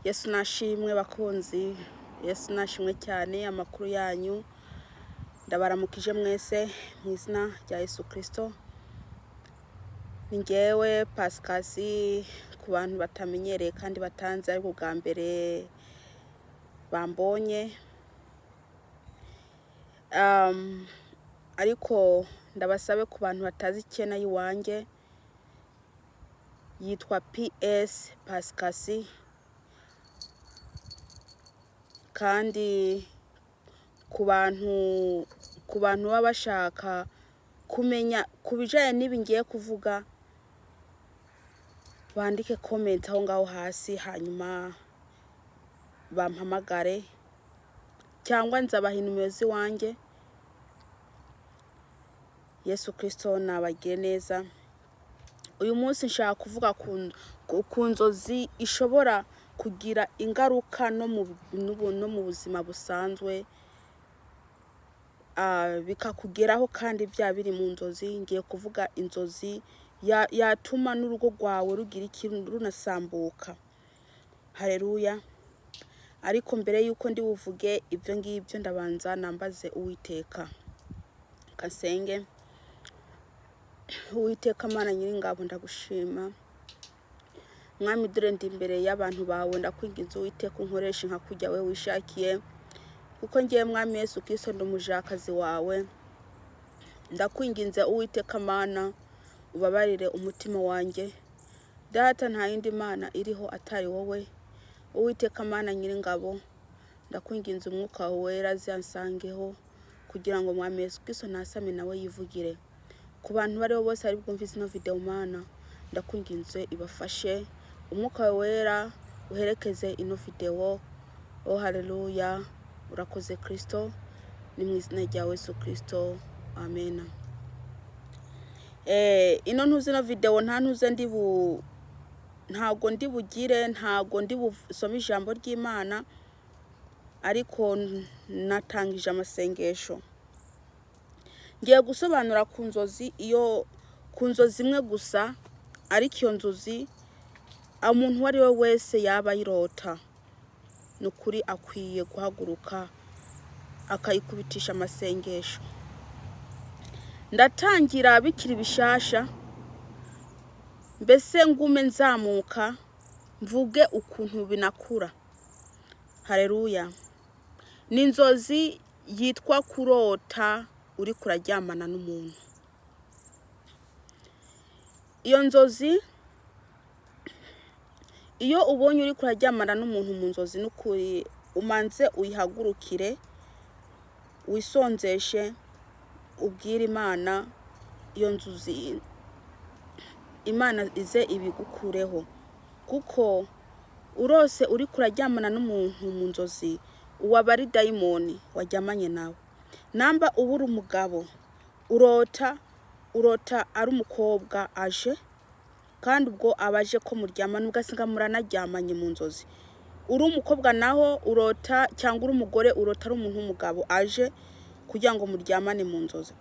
Yesu nashimwe bakunzi, Yesu nashimwe cyane. Amakuru yanyu? Ndabaramukije mwese mu izina rya Yesu Kristo. Ni ngewe Pasikasi, ku bantu batamenyereye kandi batanze ariko bwa mbere bambonye. Ariko ndabasabe, ku bantu batazi channel y'iwanjye yitwa PS Pasikasi, kandi ku bantu baba bashaka kumenya ku bijanye n'ibi ngiye kuvuga, bandike comment aho ngaho hasi, hanyuma bampamagare cyangwa nzabaha inimero z'iwanjye. Yesu Kristo nabagire neza. Uyu munsi nshaka kuvuga ku nzozi ishobora kugira ingaruka no mu buzima busanzwe, bikakugeraho kandi bya biri mu nzozi. Ngiye kuvuga inzozi yatuma n'urugo rwawe rugira ikintu, runasambuka. Hareruya! Ariko mbere y'uko ndi buvuge ibyo ngibyo, ndabanza nambaze Uwiteka kasenge. Uwiteka Mana Nyiringabo, ndagushima Mwami. Dore ndi imbere y'abantu bawe, ndakwinginze Uwiteka, unkoreshe nka kujya we wishakiye, kuko ngiye Mwami Yesu Kristo ndi umujakazi wawe. Ndakwinginze Uwiteka Mana, ubabarire umutima wanjye. Data, nta yindi mana iriho atari wowe. Uwiteka Mana Nyiringabo, ndakwinginze, umwuka wawe wera azansangeho, kugira ngo Mwami Yesu Kristo ntasame nawe yivugire. Ku bantu bariho bose ari bwumve ino video, Mana, ndakwinginze ibafashe. Umwuka wawe wera uherekeze ino video. Oh haleluya, urakoze Kristo, ni mu izina rya Yesu Kristo, amen. Ino ntuzi, ino video nta ntuze ndi bu ntago ndi bugire, ntago ndi busome ijambo ry'Imana, ariko natangije amasengesho. Ngiye gusobanura ku nzozi, iyo ku nzozi imwe gusa, ariko iyo nzozi umuntu uwo ari we wese yaba ayirota, ni ukuri akwiye guhaguruka akayikubitisha amasengesho. Ndatangira bikiri bishasha, mbese ngume nzamuka mvuge ukuntu binakura. Hareruya! Ni inzozi yitwa kurota uri kuraryamana n'umuntu. Iyo nzozi, iyo ubonye uri kuraryamana n'umuntu mu nzozi, n'ukuri umanze uyihagurukire, wisonzeshe, ubwire Imana iyo nzozi, Imana ize ibigukureho, kuko urose uri kuraryamana n'umuntu mu nzozi, uwaba ari dayimoni waryamanye nawe. Namba uba uri umugabo, urota ari umukobwa aje, kandi ubwo aba aje ko muryamana, ugasanga muranaryamanye mu nzozi. Uri umukobwa naho urota, cyangwa uri umugore urota ari umuntu w'umugabo aje kugira ngo muryamane mu nzozi.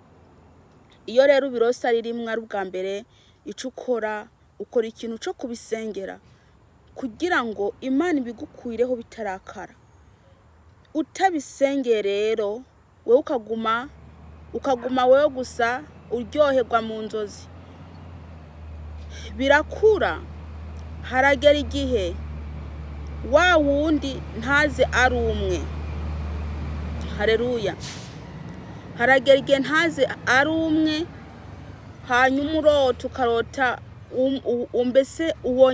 Iyo rero ubirose ari rimwe, ari ubwa mbere, icyo ukora, ukora ikintu cyo kubisengera kugira ngo Imana ibigukureho bitarakara. Utabisengeye rero, wowe ukaguma wowe gusa uryoherwa mu nzozi, birakura. Haragera igihe wa wundi ntaze ari umwe. Hareruya! Haragera igihe ntaze ari umwe, hanyuma urota, ukarota mbese uwo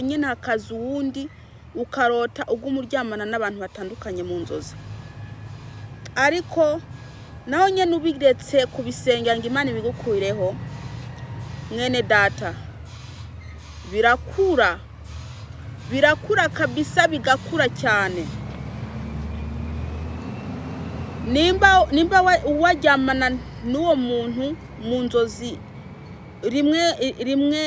nyene hakaza uwundi, ukarota uguma uryamana n'abantu batandukanye mu nzozi. Ariko naho nyene ubiretse kubisengera ngo Imana ibigukureho, mwene data, birakura, birakura kabisa, bigakura cyane. Nimba waryamana n'uwo muntu mu nzozi rimwe rimwe,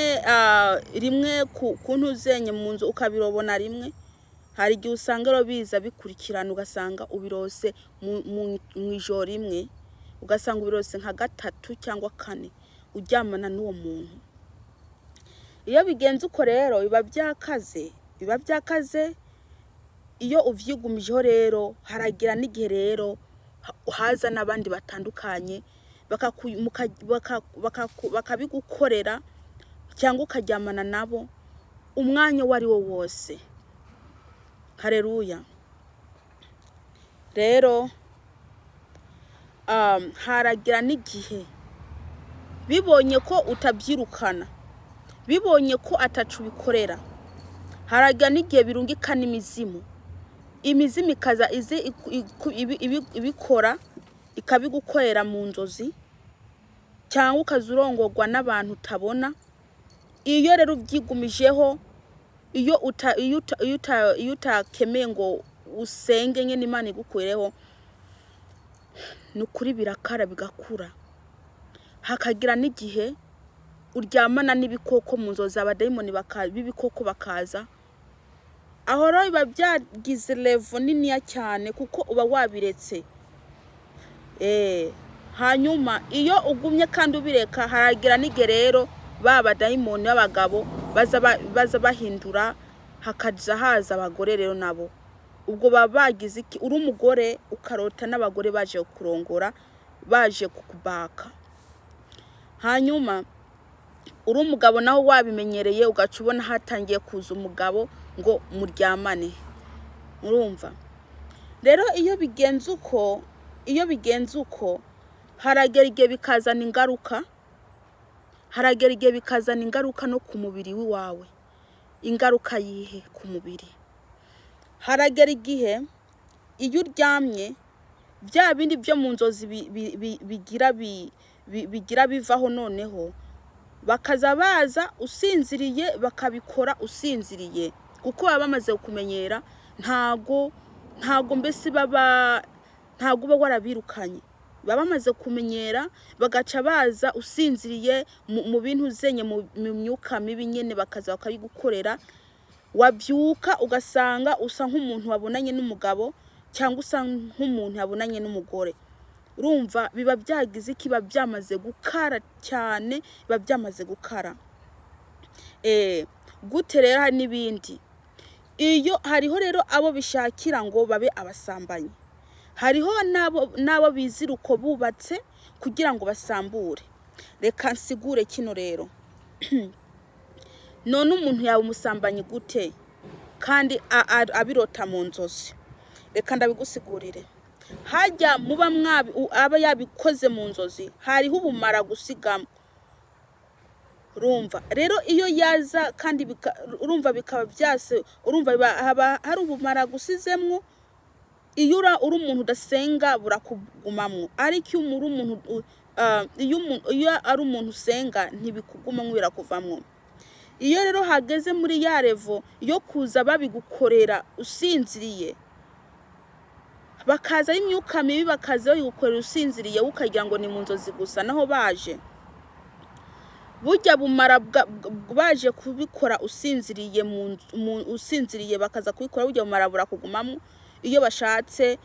rimwe ku ntuzenye mu nzu, ukabirobona rimwe, hari igihe usanga rero biza bikurikirana, ugasanga ubirose mu ijoro rimwe, ugasanga ubirose nka gatatu cyangwa kane uryamana n'uwo muntu. Iyo bigenze uko rero, biba byakaze. Biba byakaze. Iyo uvyigumijeho rero, haragira n'igihe rero haza n'abandi batandukanye bakabigukorera cyangwa ukaryamana nabo umwanya uwo ari wo wose. Hareruya. Rero haragira n'igihe bibonye ko utabyirukana, bibonye ko atacu bikorera, haragira n'igihe birungikana imizimu. Imizimu ikaza izi ibikora, ikabigukorera mu nzozi, cyangwa ukaza urongorwa n'abantu utabona. Iyo rero ubyigumijeho, iyo utakemeye ngo usenge nyine Imana igukureho, ni ukuri birakara bigakura. Hakagira n'igihe uryamana n'ibikoko mu nzozi, abadayimoni b'ibikoko bakaza. Aho rero biba byagize level niniya cyane, kuko uba wabiretse. Hanyuma iyo ugumye kandi ubireka, haragira n'igihe rero ba badayimoni b'abagabo baza bahindura, hakaza haza abagore. Rero nabo ubwo baba bagize iki? Uri umugore ukarota n'abagore baje kurongora, baje kukubaka. Hanyuma uri umugabo nawe wabimenyereye, ugaca ubona hatangiye kuza umugabo ngo muryamane. Urumva rero, iyo bigenze uko, haragera igihe bikazana ingaruka. Haragera igihe bikazana ingaruka no ku mubiri w'iwawe. Ingaruka yihe ku mubiri? Haragera igihe iyo uryamye, bya bindi byo mu nzozi bigira bivaho. Noneho bakaza baza usinziriye, bakabikora usinziriye, kuko baba bamaze kumenyera. Ntago mbese baba, ntago uba warabirukanye, baba bamaze kumenyera, bagaca baza usinziriye mu bintu zenye, mu myuka mibi nyene, bakaza bakabigukorera. Wabyuka ugasanga usa nk'umuntu wabonanye n'umugabo, cyangwa usa nk'umuntu yabonanye n'umugore. Urumva biba byagize iki? Biba byamaze gukara cyane, biba byamaze gukara. Gute rero? Hari n'ibindi. Iyo hariho rero abo bishakira ngo babe abasambanyi, hariho n'abo bizira uko bubatse kugira ngo basambure. Reka nsigure kino rero. None umuntu yaba umusambanyi gute kandi abirota mu nzozi? Reka ndabigusigurire. Hajya muba mwabi aba yabikoze mu nzozi, hariho ubumara gusigamo. Urumva rero, iyo yaza kandi urumva bikaba byase, urumva haba hari ubumara gusizemwo. Iyo uri umuntu udasenga, burakugumamwo, ariko iyo uri umuntu iyo ari umuntu usenga, ntibikugumamwo, birakuvamwo. Iyo rero hageze muri ya level yo kuza babigukorera usinziriye, bakaza imyuka mibi, bakaza babigukorera usinziriye, ukagira ngo ni mu nzozi gusa, naho baje burya bumara baje kubikora usinziriye, usinziriye bakaza kubikora, burya bumara burakugumamo. Iyo bashatse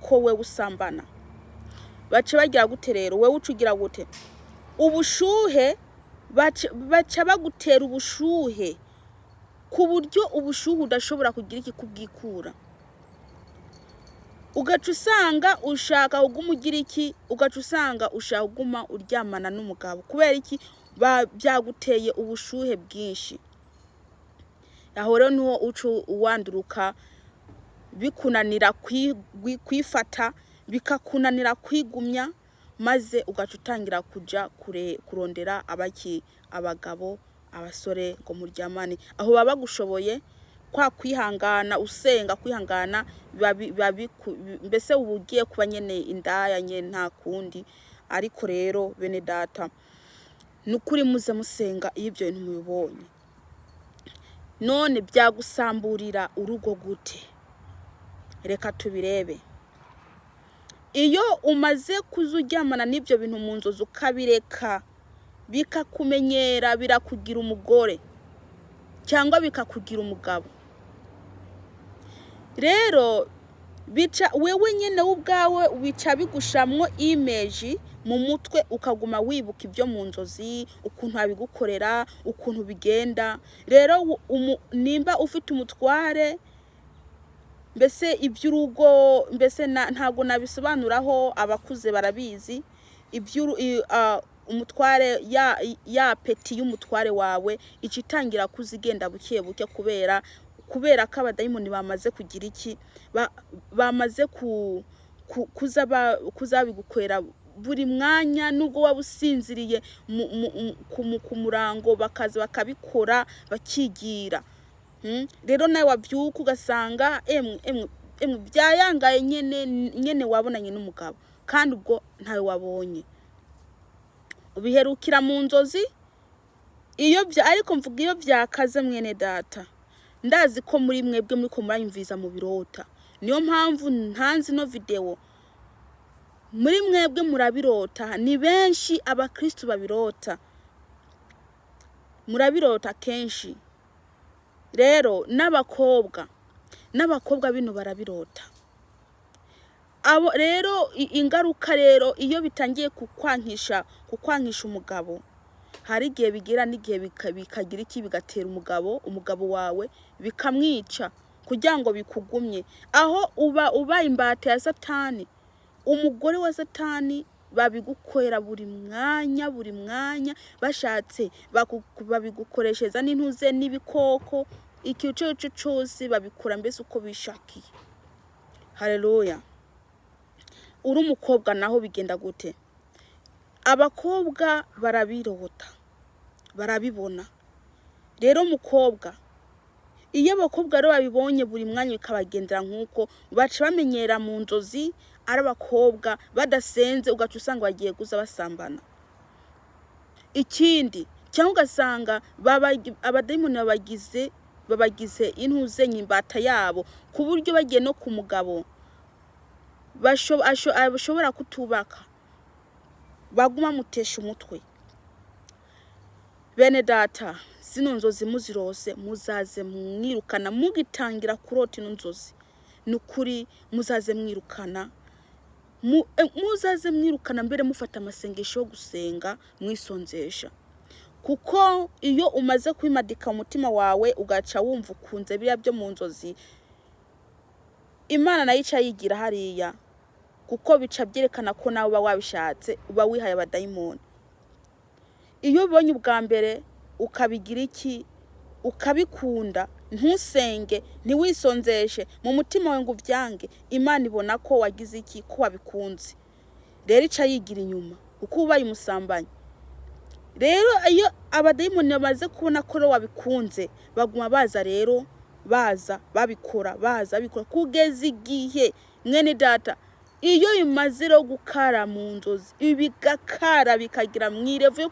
ko wewe usambana, baca bagira gute rero? Wewe uca ugira gute? Ubushuhe, baca bagutera ubushuhe ku buryo ubushuhe udashobora kugira iki, kubwikura. Ugaca usanga ushaka kuguma ugira iki? Ugaca usanga ushaka kuguma uryamana n'umugabo. Kubera iki? Byaguteye ubushuhe bwinshi. Aho rero niho uca uwanduruka, bikunanira kwifata, bikakunanira kwigumya, maze ugaca utangira kuja kure kurondera abaki, abagabo, abasore ngo muryamane. Aho baba bagushoboye kwa kwihangana, usenga, kwihangana, biba mbese uba ugiye kuba nyene indaya nyene, nta kundi. Ariko rero bene data, ni ukuri muze musenga iyo ibyo bintu mubibonye. None byagusamburira urugo gute? Reka tubirebe. Iyo umaze kuza uryamana n'ibyo bintu mu nzozi, ukabireka bikakumenyera, birakugira umugore cyangwa bikakugira umugabo. Rero Bica wewe nyine ubwawe, bica bigushamwo image mu mutwe, ukaguma wibuka ibyo mu nzozi, ukuntu babigukorera, ukuntu bigenda. Rero nimba ufite umutware, mbese iby'urugo, mbese ntabwo nabisobanuraho, abakuze barabizi. Umutware ya appétit y'umutware wawe ica itangira kuzigenda buke buke, kubera ko abadayimoni bamaze kugira iki? Bamaze kuzabigukorera buri mwanya, nubwo waba usinziriye ku murango, bakaza bakabikora bakigira. Rero nawe wabyuka ugasanga emwe emwe emwe byayangaye nyene nyene, wabonanye n'umugabo kandi ubwo ntawe wabonye, ubiherukira mu nzozi. Iyo bya, ariko mvuga iyo byakaze, mwene data, ndazi ko muri mwebwe muri ko muranyumviriza mu birota, niyo mpamvu ntanze ino video. Muri mwebwe murabirota, ni benshi abakristu babirota, murabirota kenshi. Rero n'abakobwa bino barabirota. Abo rero ingaruka rero, iyo bitangiye kukwankisha umugabo, hari igihe bigira n'igihe bikagira iki? Bigatera umugabo wawe, bikamwica kugira ngo bikugumye aho. Uba ubaye imbata ya Satani, umugore wa Satani. Babigukorera buri mwanya, buri mwanya bashatse babigukoreshereza n'intuze n'ibikoko, ikintu icyo ari cyo cyose babikora, mbese uko bishakiye. Haleluya! Uri umukobwa naho bigenda gute? Abakobwa barabirota, barabibona. Rero umukobwa, iyo abakobwa rero babibonye buri mwanya, bikabagendera nk'uko, baca bamenyera mu nzozi ari abakobwa badasenze, ugaca usanga bagiye kuza basambana. Ikindi, cyangwa ugasanga abadayimoni babagize intuzenye, imbata yabo, ku buryo bagiye no ku mugabo bashobora kutubaka, baguma mutesha umutwe. Bene data, zino nzozi muzirose, muzaze mwirukana. Mugitangira kurota ino nzozi, ni ukuri muzaze mwirukana, muzaze mwirukana mbere, mufata amasengesho yo gusenga mwisonzesha, kuko iyo umaze kwimadika mu mutima wawe, ugaca wumva ukunze biriya byo mu nzozi, Imana nayo ica yigira hariya, kuko bica byerekana ko nawe uba wabishatse, uba wihaye abadayimoni. Iyo ubonye ubwa mbere ukabigira iki, ukabikunda, ntusenge, ntiwisonzeshe mu mutima wawe ngo ubyange, Imana ibona ko wagize iki? Ko wabikunze. Rero ica yigira inyuma uko ubaye umusambanyi. Rero iyo abadayimoni bamaze kubona ko rero wabikunze, baguma baza rero, baza babikora, baza babikora, kugeza igihe, mwene data, iyo bimaze rero gukara mu nzozi, bigakara bikagira mu ilevel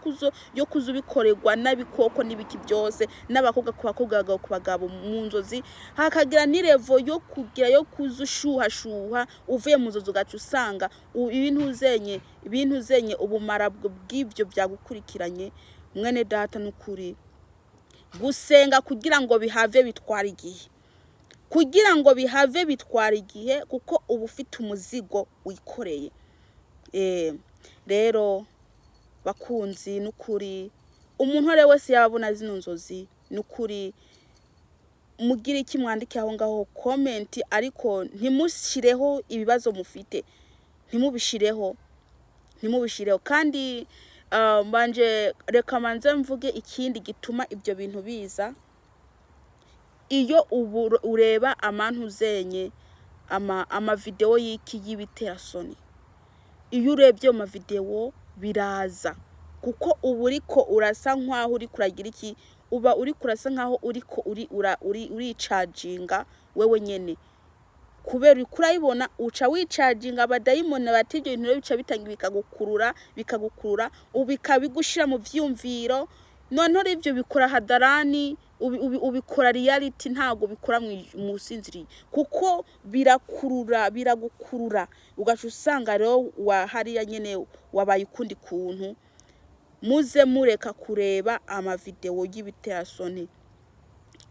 yo kuza ubikorerwa n'abikoko n'ibiki byose, n'abakobwa ku bakobwa, abagabo ku bagabo mu nzozi, hakagira n'ilevel yo kugira yo kuza ushuhashuha, uvuye mu nzozi ugaca usanga ibintu uzenye ubumara bw'ibyo byagukurikiranye. Mwene data, n'ukuri gusenga kugira ngo bihave bitwara igihe, kugira ngo bihave bitwara igihe, kuko uba ufite umuzigo wikoreye. Rero bakunzi, n'ukuri umuntu uwo ari we wese yabona zino nzozi, n'ukuri mugire iki? Mwandike aho ngaho comment, ariko ntimushireho ibibazo mufite, ntimubishireho, ntimubishireho. Kandi mbanje reka manze mvuge ikindi gituma ibyo bintu biza. Iyo ubu ureba amantu uzenye amavideo y'iki, y'ibiterasoni, iyo urebye ayo mavideo biraza, kuko uba uriko urasa nkaho uriko uragira iki? Uba uriko urasa nkaho uriko uricaginga wewe nyene, kubera uriko urayibona, uca wicaginga. Abadayimoni bati ibyo bintu rero bica bitanga, bikagukurura, bikagukurura, bikabigushira mu vyumviro. Noneho rero ivyo bikora hadarani, ubikora reality, ntabwo bikora mu usinziriye, kuko birakurura, biragukurura, ugaca usanga rero wa hariya nyene wabaye ukundi kuntu. Muze mureka kureba amavideo y'ibiterasoni,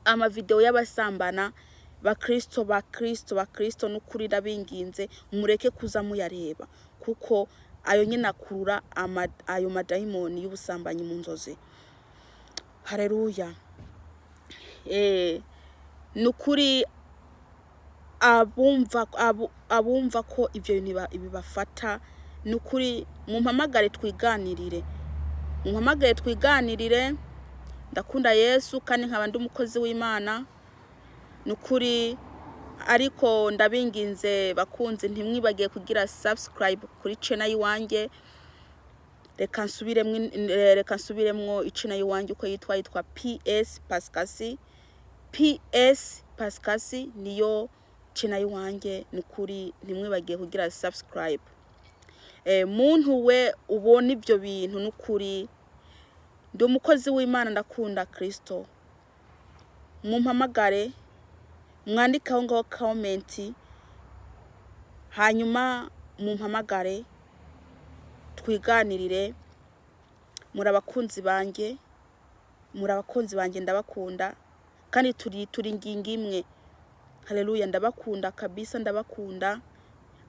amavideo y'abasambana. Bakristo, bakristo, bakristo, n'ukuri ndabinginze mureke kuza muyareba, kuko ayo nyine akurura ayo madayimoni y'ubusambanyi mu nzozi. Hareruya. Ni ukuri abumva ko ibyo bintu bibafata, ni ukuri mumpamagare twiganirire, mumpamagare twiganirire. Ndakunda Yesu kandi nkaba ndi umukozi w'Imana, ni ukuri. Ariko ndabinginze bakunzi, ntimwibagiye kugira subscribe kuri channel y'iwanjye. Reka nsubiremwo icana y'iwanjye uko yitwa. Yitwa PS Pascasi. PS Pascasi niyo channel y'iwanjye. Ni ukuri ntimwibagiye kugira subscribe. Muntu we ubona ibyo bintu, ni ukuri ndi umukozi w'Imana, ndakunda Kristo. Mumpamagare, mwandike aho ngaho comment, hanyuma mumpamagare twiganirire. Muri abakunzi banjye, muri abakunzi banjye, ndabakunda kandi turi ingingo imwe. Haleluya, ndabakunda kabisa, ndabakunda.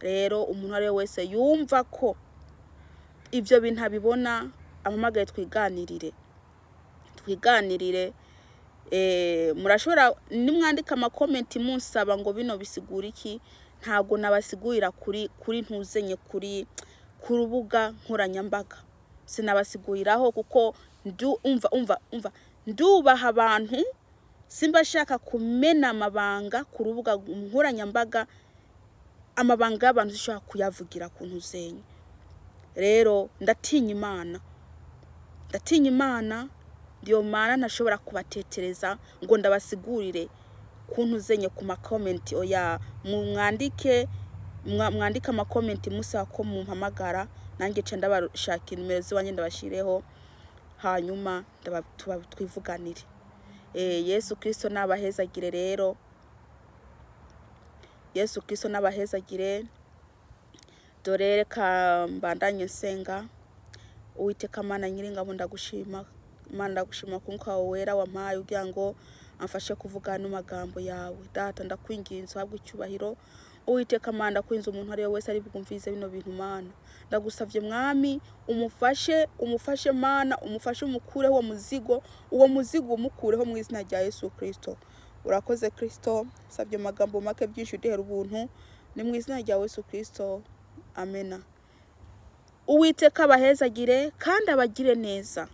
Rero umuntu uwo ari we wese yumva ko ibyo bintu abibona, ampamagaye twiganirire, twiganirire. Murashobora nimwandika ama comment munsaba ngo bino bisigura iki, ntabwo nabasigurira kuri ntuzenye ku rubuga nkoranyambaga, sinabasiguriraho kuko umva, umva, umva, ndubaha abantu, simba shaka kumena amabanga ku rubuga nkoranyambaga. Amabanga y'abantu zishobora kuyavugira ku ntuzenye. Rero ndatinya Imana, ndatinya Imana, ndiyo mana ntashobora kubatetereza ngo ndabasigurire ku ntuzenye ku ma comment. Oya, mwandike, mwandike ama comment musaba ko mumpamagara, nanjye nca ndabashakira nimero z'iwanjye ndabashireho, hanyuma twivuganire. Yesu Kristo nabahezagire. Rero Yesu Kristo nabahezagire. Dore reka mbandanye nsenga. Uwiteka Mana Nyiringabo, ndagushima Mana, ndagushima ku mwuka wawe wera wampaye kugira ngo amfashe kuvuga ano magambo yawe. Data, ndakwinginze uhabwe icyubahiro. Uwiteka Mana, ndakwinze umuntu ari we wese ari bwumvise bino bintu, Mana, ndagusavye Mwami umufashe, umufashe Mana, umufashe, umukureho uwo muzigo, uwo muzigo umukureho mu izina rya Yesu Kristo. Urakoze Kristo, sabye amagambo make byinshi uduhera ubuntu, ni mu izina rya Yesu Kristo, amena. Uwiteka abahezagire kandi abagire neza.